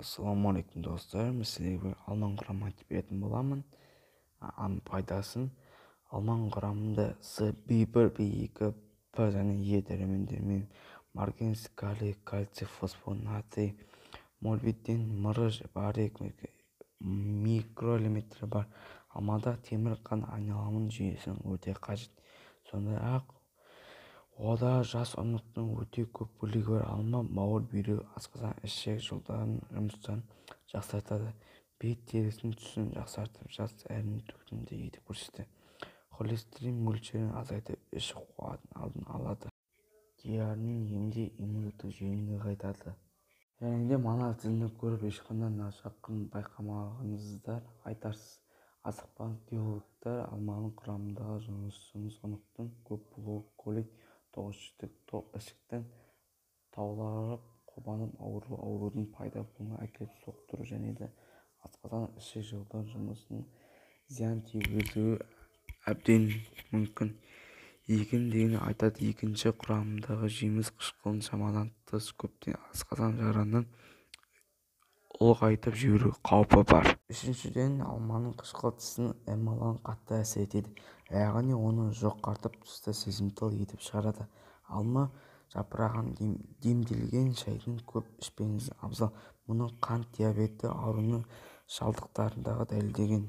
Ассалаумағалейкум, достар! Мен сіздерге алманың құрамын айтып беретін боламын, пайдасын. Алманың құрамында С, В1, В2, П және Е дәрумендерімен, марганец, калий, кальций, фосфор, натрий, молибден, мырыш, барий, микроэлементтер бар. Алмада темір қан айналымының жүйесіне өте қажет. Сондай-ақ онда жас ұнтақтың өте көп бөлігі бар. Алма бауыр, бүйрек, асқазан, ішек жолдарының жұмыстарын жақсартады, бет терісінің түсін жақсартып, жас әрін төкімді етіп көрсетеді, холестерин мөлшерін азайтып, іш қуатының алдын алады, диареяны емдей, иммундық жүйені нығайтады. Және де мына тізімді көріп, ешқандай наша байқамағаныңызды айтарсыз. Асықпаңыз, диетологтар алманың құрамындағы жыныс ұнтақтың көп болуы колит, тоқ ішектің таулап, қобының ауруы аурудың пайда болуына әкеліп соқтыруы және де асқазан-ішек жолдарының жұмысына зиян тигізуі әбден мүмкін екендігін айтады. Екінші, құрамындағы жеміс қышқылын шамадан тыс көптеу асқазан жарасын ұлғайтып жіберу қаупі бар. Үшіншіден, алманың қышқылы тістің эмалына қатты әсер етеді, яғни оны жұқартып, тісті сезімтал етіп шығарады. Алма жапырағынан демделген шайды көп ішкеніңіз абзал. Мұны қант диабеті ауруына шалдыққандар дәлелдеген.